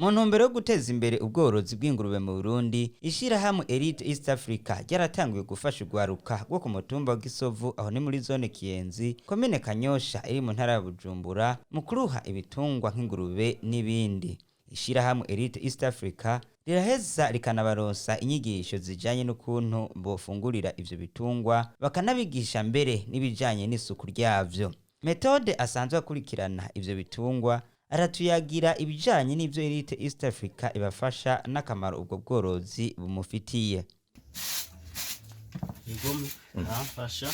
Mu ntumbero yo guteza imbere ubworozi bw'ingurube mu Burundi, ishirahamwe Elite East Africa ryaratanguye gufasha urwaruka rwo ku mutumba wa Gisovu, aho ni muri zone Kiyenzi, komine Kanyosha iri mu ntara ya Bujumbura, mu kuruha ibitungwa nk'ingurube n'ibindi. Ishirahamwe Elite East Africa riraheza rikanabaronsa inyigisho zijanye n'ukuntu bofungurira ivyo bitungwa, bakanabigisha mbere n'ibijanye n'isuku ryavyo. Methode asanzwe akurikirana ivyo bitungwa aratuyagira ibijanye n'ivyo Elite East Africa ibafasha n'akamaro ubwo bworozi bumufitiye. Igome aramfasha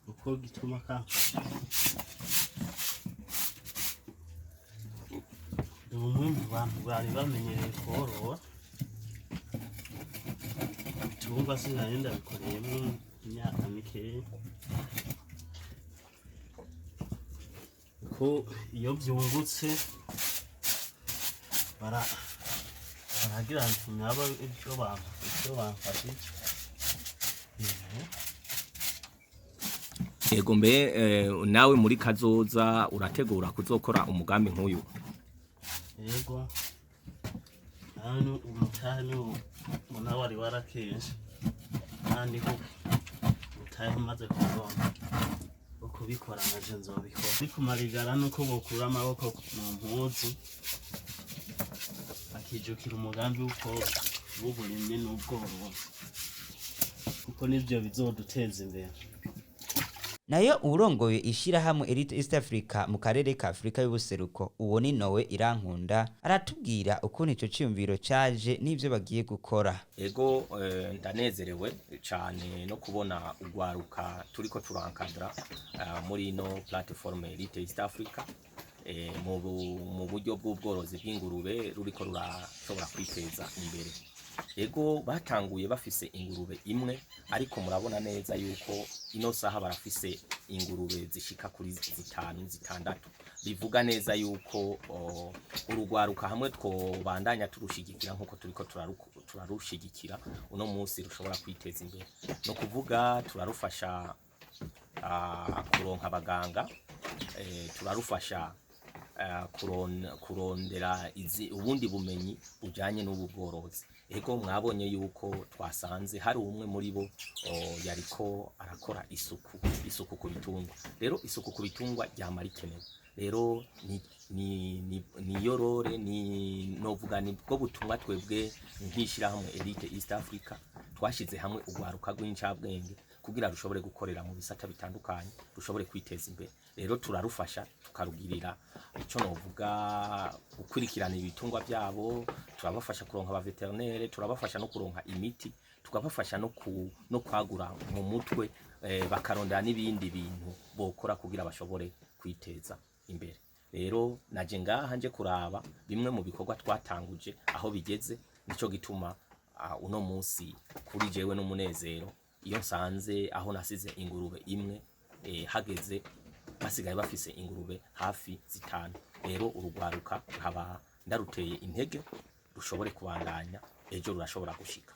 uko gituma kamfasha, ni umwe mu bantu bari bamenyereye korora ibitungwa, sinari ndabikoreyemo imyaka mikeya, ko iyo byungutse baragira nti nabo ibyo bamfashije. Ego, mbe nawe muri kazoza urategura kuzokora umugambi nk'uyu? Yego, nawe ni umutahe, ni ubona wari warakenshi, kandi ko umutahe umaze kuronka wo kubikora, naje nzobikora. Ariko marigara nuko bokura amaboko mu mpuzu, bakijukira umugambi w'uburimyi n'ubworozi, kuko nivyo bizoduteza imbere. Nayo uwurongoye ishirahamwe Elite East Africa mu karere ka Afrika y'ubuseruko, uwo ni Nowe Irankunda, aratubwira ukuntu ico ciyumviro caje n'ivyo bagiye gukora. Ego, ndanezerewe cyane no kubona urwaruka turiko turankadra muri ino platform Elite East Africa mu buryo bw'ubworozi bw'ingurube ruriko rurashobora kwiteza imbere. Ego, batanguye bafise ingurube imwe, ariko murabona neza yuko ino saha barafise ingurube zishika kuri zitanu, zitandatu. Bivuga neza yuko urugwaruka hamwe twobandanya turushigikira nkuko turiko turarushigikira uno munsi, rushobora kwiteza imbere. No kuvuga turarufasha kuronka abaganga, turarufasha kurondera ubundi bumenyi bujanye n'ubu bworozi. Ego, mwabonye yuko twasanze hari umwe muri bo yariko arakora isuku ku bitungwa. Rero isuku ku bitungwa ryama rikenewe. Rero ni ni yorore ni novuga ni bwo butumwa twebwe nk'ishirahamwe Elite East Africa twashize hamwe urwaruka rw'incabwenge kugira rushobore gukorera mu bisata bitandukanye, rushobore kwiteza imbere. Rero turarufasha, tukarugirira ico novuga gukurikirana ibitungwa byabo, turabafasha kuronka aba vétérinaire, turabafasha no kuronka imiti, tukabafasha no kwagura mu mutwe, bakarondera n'ibindi bintu bokora kugira bashobore kwiteza imbere. Rero naje ngaha nje kuraba bimwe mu bikorwa twatanguje aho bigeze. Nico gituma uno munsi kuri jewe n'umunezero iyo nsanze aho nasize ingurube imwe hageze basigaye bafise ingurube hafi zitanu. Rero urugwaruka nkaba ndaruteye intege rushobore kubandanya, ejo rurashobora gushika.